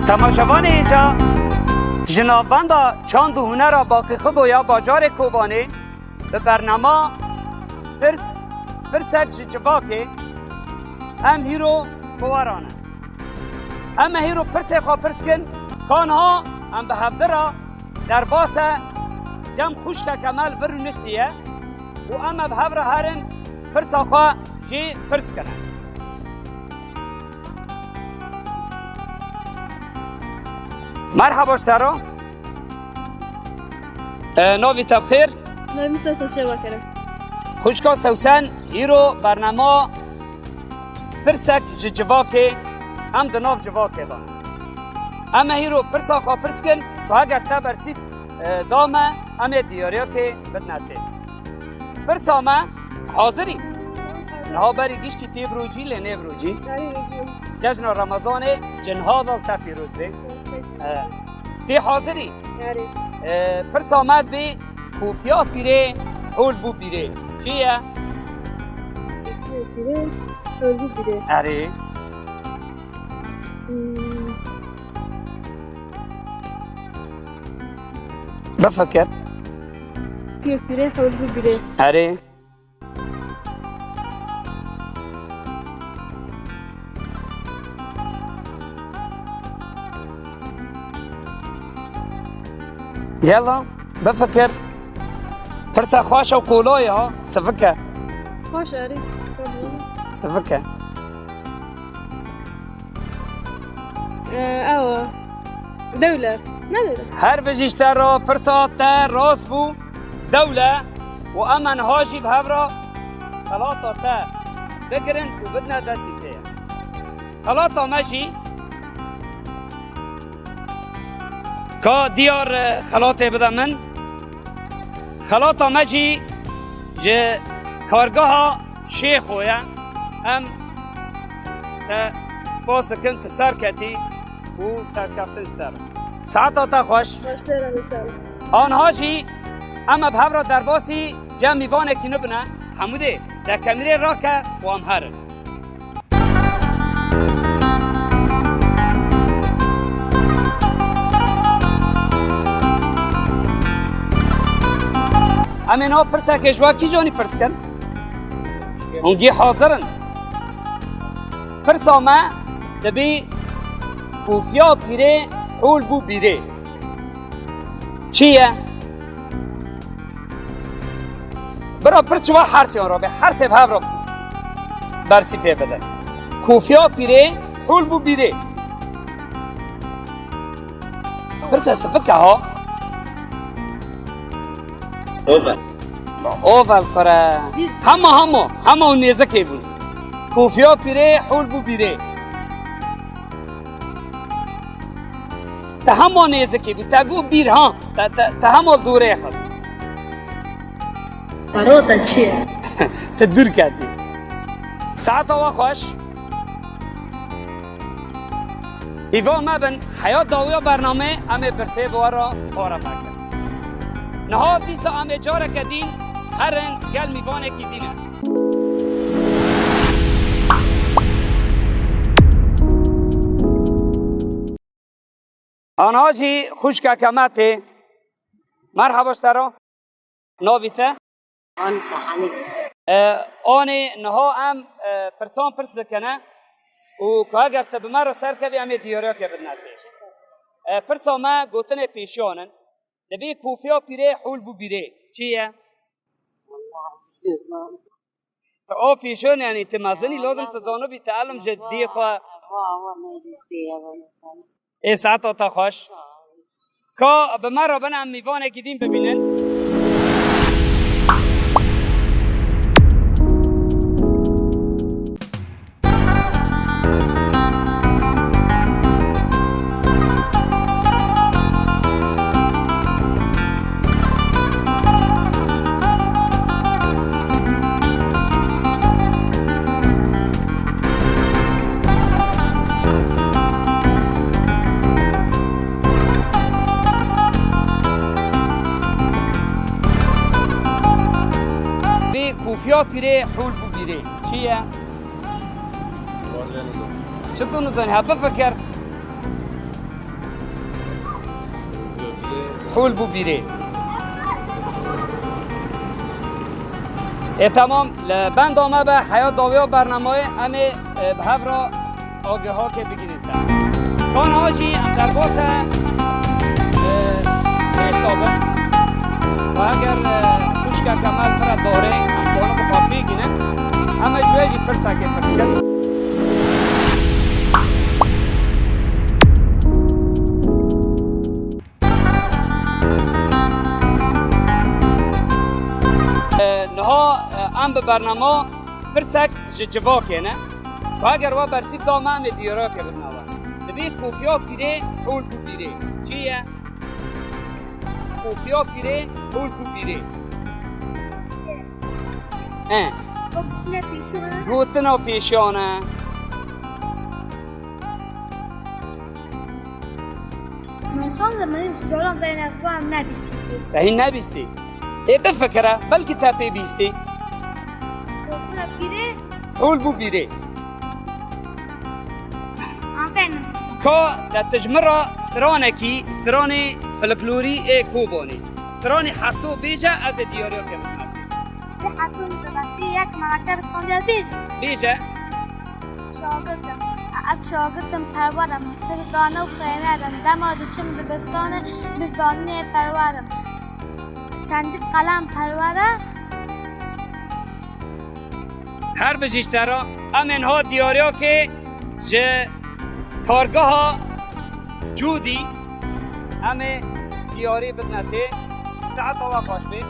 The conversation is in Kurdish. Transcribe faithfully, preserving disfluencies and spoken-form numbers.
Temaşevanê hêja, ji navbenda çand û hunera Baqî Xido ya bajarê Kobanê bi bernama Pirs, Pirsek ji Civakê em hîro bi we re ne. Em ê hîro pirsê xwe pirs kin, ka niha em bi hevdi re derbase cem xwişkeke me li vir rûniştiye û em ê bi hev re herin pirsa xwe jî pirs kirin. Merhaba ji te re. E, navî te bi xêr? Navî min Sewsen Şevakar e. Xwişka Sewsen, îro bernama Pirsek ji Civakê, em di nav Civakê de ne. Em ê hîro pirsa xwe pirs kin ku heger te bersîv, e, da me, em ê diyariyekê bidine tê. Pirsa me, hazirî? Niha berî gişkî tê birocî, lê nê birocî. Cejna Remezanê ji niha ve li te pîroz be. E, tê hazirî? E, pirsa me dibê, kofiya pîrê hol bû bîrê. Çi ye? Kofiya pîrê hol bû bîrê. Erê. Hmm. Bifikir. Kofiya pîrê hol bû bîrê. Erê. Yela, bifikir. Pirsa xweş e û kolay e, ha, sivik e. Xweş e, erê. Sivik e. Ee, ew e. Dewle. Ne dewle? Her bijî ji te re, pirsa te rast bû. Dewle û em ê niha jî bi hev re xelata te bigirin û bidine destî te. Xelata me jî ka diyar, e, xelatê bide min. Xelata me jî ji kargeha Şêxo ye. Em te spas dikin, tu serketî û serkeftin ji te re. Saeta te xweş. Xweştir e, sağ ol. Anha jî em ê bi hev re derbasî cem mîvanekî nû bine. Hemûdê te kamîrê rake û em herin. Em ê niha pirsekê ji we kîjanî pirs kin? Hûn gî hazir in? Pirsa me dibî, kofiya pîrê hol bû bîrê. Çi ye? Bira, pirs ji we hersiyan re be, hersê bi hev re bersîvê bidin. Kofiya pîrê hol bû bîrê. Pirsa sivik e ha. Oval. Oval kure. Hema, hema, hema û nêzikê bûn. Kofiya pîrê hol bû bîrê. Te hema nêzikî bû, te got bîr ha, te, te, te hema li dûrê xist. Parota çi ye? Te dûr ketî. Saeta we xweş. Hîva me bin, heya dawiya bernameyê em ê pirsê bi we re pare vekin. Niha dîsa em ê careke dîn herin gel mîvanekî dîne. Anha jî xwişkeke me tê. Merhaba ji te re. Navî te? Anîsa Hanîf. E, Anî, niha em, e, pirsan pirs dikine û ka eger te bi me re serkevî, em ê diyariyeke bidine tê. E, pirsa me gotinê pêşiyan in. Dibê kofiya pîrê hol bû bîrê. Çi ye? Wallahî, bizê zan. Tu o pîşon, yanî tu mezin î, lazim tu zanibî, tu elm ji diyê xwe. Va, va, ne lîstê ye, va. Ê, saeta te xweş. Ka bi me re bin, em mîvanekî din bibînin. Bê kofiya pîrê hol bû bîrê. Çi ye? Çi tu nizanî? Ha, bifikir. Hûl bû bîrê. Ê, temam, li benda me be, heya dawiya bernamayê, em ê, e, bi hev re agihakê bigihînin te. Ka niha jî em derbas e, e, pêş de bin. Û eger, e, xwişkeke me li vir e darê, em xwe bi xwe pê gînin, em ê ji wê jî pirsekê pirs kin. E, niha, e, em bi bernama pirsek ji civakê ne. Ku eger we bersîv da me, em ê diyariyekê bidine we. Dibê kofiya pîrê hûl bû bîrê. Çi ye? Kofiya pîrê hûl bû bîrê. E. Gotina pêşiyan e. Gotina pêşiyan e. Nontan de min caran vene xwe nebîstî. Te hîn nebîstî? Ê bifikire, belkî te pê bîstî. Gotina pîrê. Hûl bû bîrê. Aferin. Ka te tijmira stranekî, stranê folklorî ê Kobanê. Stranê Heso bêje, ez ê diyariya kem. Li Heso min diwestî yek meleke bi standiya bêje. Bêje. Şagirtim. Ez şagirtim perwer im. Pir zane û xêner im. Dema diçim dibistanê, bi zanînê perwer im. Çendî qelem perwer e. Her bijî ji te re. Em ê niha diyariyekê ji kargeha Cûdî, em ê diyarî bidine tê. Saeta we xweş bê.